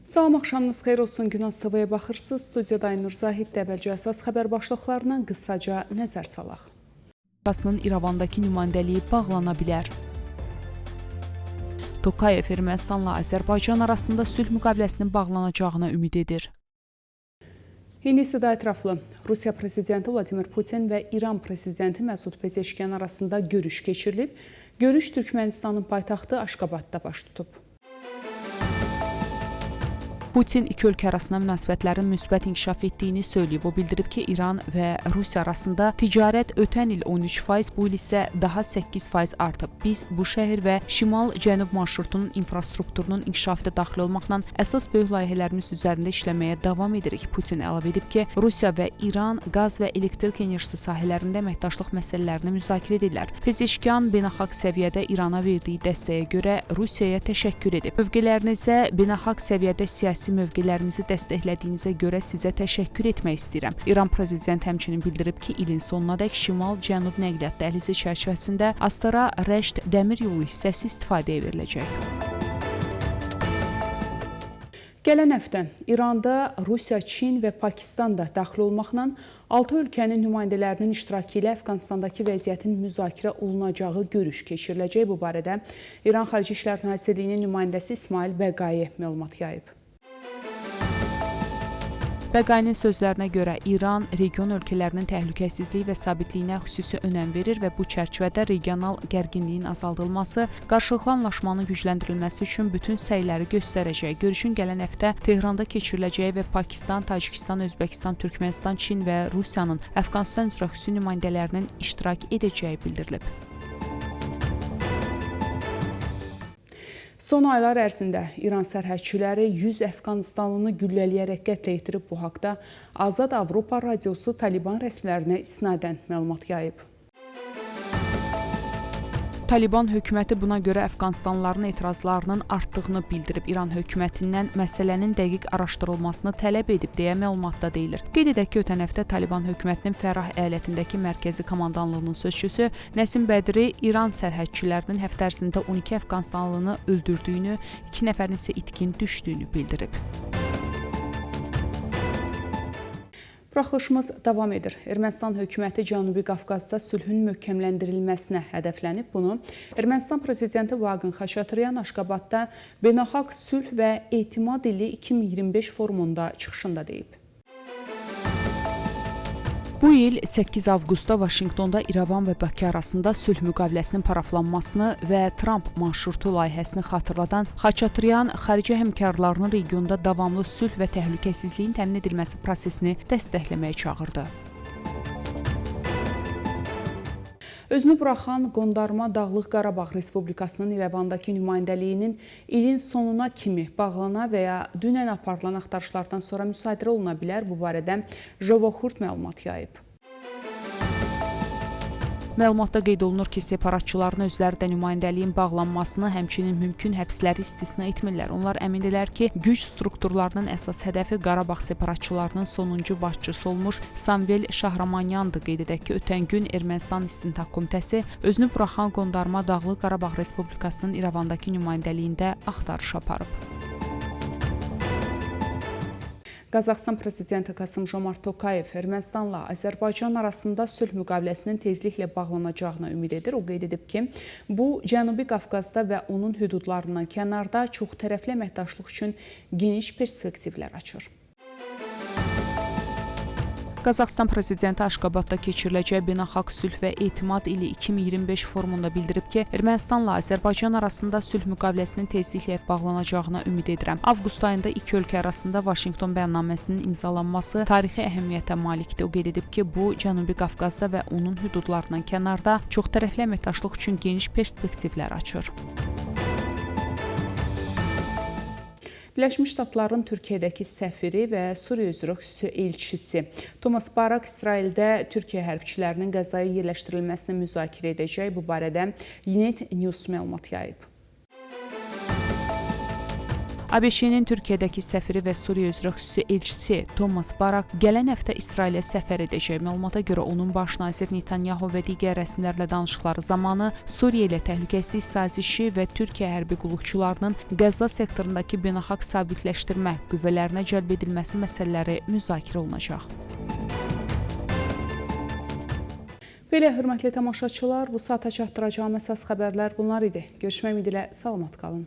Salam, axşamınız xeyir olsun. Günaz TV-yə baxırsınız. Studiyada Aynur Zahid. Əvvəlcə əsas xəbər başlıqlarından qısaca nəzər salaq. Rusiyasının İrəvandakı nümayəndəliyi bağlana bilər. Tokayev Ermənistanla Azərbaycan arasında sülh müqaviləsinin bağlanacağına ümid edir. İndi isə daha ətraflı. Rusiya prezidenti Vladimir Putin və İran prezidenti Məsud Pezeşkiyan arasında görüş keçirilib. Görüş Türkmənistanın paytaxtı Aşqabadda baş tutub. Putin iki ölkə arasında münasibətlərin müsbət inkişaf etdiyini söyləyib. O bildirib ki, İran və Rusiya arasında ticarət ötən il 13%, bu il isə daha 8% artıb. Biz bu şəhər və şimal-cənub marşrutunun infrastrukturunun inkişafı da daxil olmaqla əsas böyük layihələrimiz üzərində işləməyə davam edirik. Putin əlavə edib ki, Rusiya və İran qaz və elektrik enerjisi sahələrində əməkdaşlıq məsələlərini müzakirə edirlər. Pezeşkiyan beynəlxalq səviyyədə İrana verdiyi dəstəyə görə Rusiyaya təşəkkür edib. Mövqelərinizə beynəlxalq səviyyədə siyasi mövqelərimizi dəstəklədiyinizə görə sizə təşəkkür etmək istəyirəm. İran prezidenti həmçinin bildirib ki, ilin sonunadək şimal-cənub nəqliyyat dəhlizi çərçivəsində Astara-Rəşd dəmir yolu hissəsi istifadəyə veriləcək. Gələn həftə İranda Rusiya, Çin və Pakistan da daxil olmaqla 6 ölkənin nümayəndələrinin iştirakı ilə Əfqanistandakı vəziyyətin müzakirə olunacağı görüş keçiriləcək. Bu barədə İran Xarici İşlər Nazirliyinin nümayəndəsi İsmail Bəqayi məlumat yayıb. Bəqayinin sözlərinə görə İran region ölkələrinin təhlükəsizliyi və sabitliyinə xüsusi önəm verir və bu çərçivədə regional gərginliyin azaldılması, qarşılıqlı anlaşmanın gücləndirilməsi üçün bütün səyləri göstərəcək. Görüşün gələn həftə Tehranda keçiriləcəyi və Pakistan, Tacikistan, Özbəkistan, Türkmənistan, Çin və Rusiyanın Əfqanistan üzrə xüsusi nümayəndələrinin iştirak edəcəyi bildirilib. Son aylar ərzində İran sərhədçiləri 100 Əfqanistanlını güllələyərək qətlə yetirib. Bu haqda Azad Avropa Radiosu Taliban rəsmilərinə istinadən məlumat yayıb. Taliban hökuməti buna görə Əfqanistanlıların etirazlarının artdığını bildirib. İran hökumətindən məsələnin dəqiq araşdırılmasını tələb edib deyə məlumatda deyilir. Qeyd edək ki, ötən həftə Taliban hökumətinin Fərah əyalətindəki mərkəzi komandanlığının sözçüsü Nəsim Bədri İran sərhədçilərinin həftə ərzində 12 Əfqanistanlını öldürdüyünü, 2 nəfərin isə itkin düşdüyünü bildirib. Buraxılışımız davam edir. Ermənistan hökuməti Cənubi Qafqazda sülhün möhkəmləndirilməsinə hədəflənib. Bunu Ermənistan prezidenti Vaqin Xaçatryan Aşqabadda Beynəlxalq Sülh və Etimad ili 2025 forumunda çıxışında deyib. Bu il 8 avqustda Vaşinqtonda İrəvan və Bakı arasında sülh müqaviləsinin paraflanmasını və Tramp marşrutu layihəsini xatırladan Xaçatryan xarici həmkarlarını regionda davamlı sülh və təhlükəsizliyin təmin edilməsi prosesini dəstəkləməyə çağırdı. Özünü buraxan Qondarma Dağlıq Qarabağ Respublikasının İrəvandakı nümayəndəliyinin ilin sonuna kimi bağlana və ya dünən aparılan axtarışlardan sonra müsadirə oluna bilər. Bu barədə Jovoxurt məlumat yayıb. Məlumatda qeyd olunur ki, separatçıların özləri də nümayəndəliyin bağlanmasını, həmçinin mümkün həbsləri istisna etmirlər. Onlar əmindirlər ki, güc strukturlarının əsas hədəfi Qarabağ separatçılarının sonuncu başçısı olmuş Samvel Şahramanyandır. Qeyd edək ki, ötən gün Ermənistan İstintaq Komitəsi özünü buraxan Qondarma Dağlıq Qarabağ Respublikasının İrəvandakı nümayəndəliyində axtarış aparıb. Qazaxıstan prezidenti Kasım-Jomart Tokayev Ermənistanla Azərbaycan arasında sülh müqaviləsinin tezliklə bağlanacağına ümid edir. O qeyd edib ki, bu Cənubi Qafqazda və onun hüdudlarından kənarda çoxtərəfli əməkdaşlıq üçün geniş perspektivlər açır. Qazaxıstan prezidenti Aşqabadda keçiriləcək Beynəlxalq Sülh və Etimad ili 2025 forumunda bildirib ki, Ermənistanla Azərbaycan arasında sülh müqaviləsinin tezliklə bağlanacağına ümid edirəm. Avqust ayında iki ölkə arasında Vaşinqton bəyannaməsinin imzalanması tarixi əhəmiyyətə malikdir. O qeyd edib ki, bu Cənubi Qafqazda və onun hüdudlarından kənarda çoxtərəfli əməkdaşlıq üçün geniş perspektivlər açır. Birləşmiş Ştatların Türkiyədəki səfiri və Suriya üzrə xüsusi elçisi Thomas Barrack İsraildə Türkiyə hərbçilərinin Qəzzaya yerləşdirilməsini müzakirə edəcək. Bu barədə Ynet News məlumat yayıb. ABŞ-nin Türkiyədəki səfiri və Suriya üzrə xüsusi elçisi Thomas Barrack gələn həftə İsrailə səfər edəcək. Məlumata görə onun baş nazir Netanyahu və digər rəsmilərlə danışıqları zamanı Suriya ilə təhlükəsizlik sazişi və Türkiyə hərbi qulluqçularının Qəzza sektorundakı beynəlxalq sabitləşdirmə qüvvələrinə cəlb edilməsi məsələləri müzakirə olunacaq. Belə, hörmətli tamaşaçılar, bu saata çatdıracağım əsas xəbərlər bunlar idi. Görüşmək ümidi ilə salamat qalın.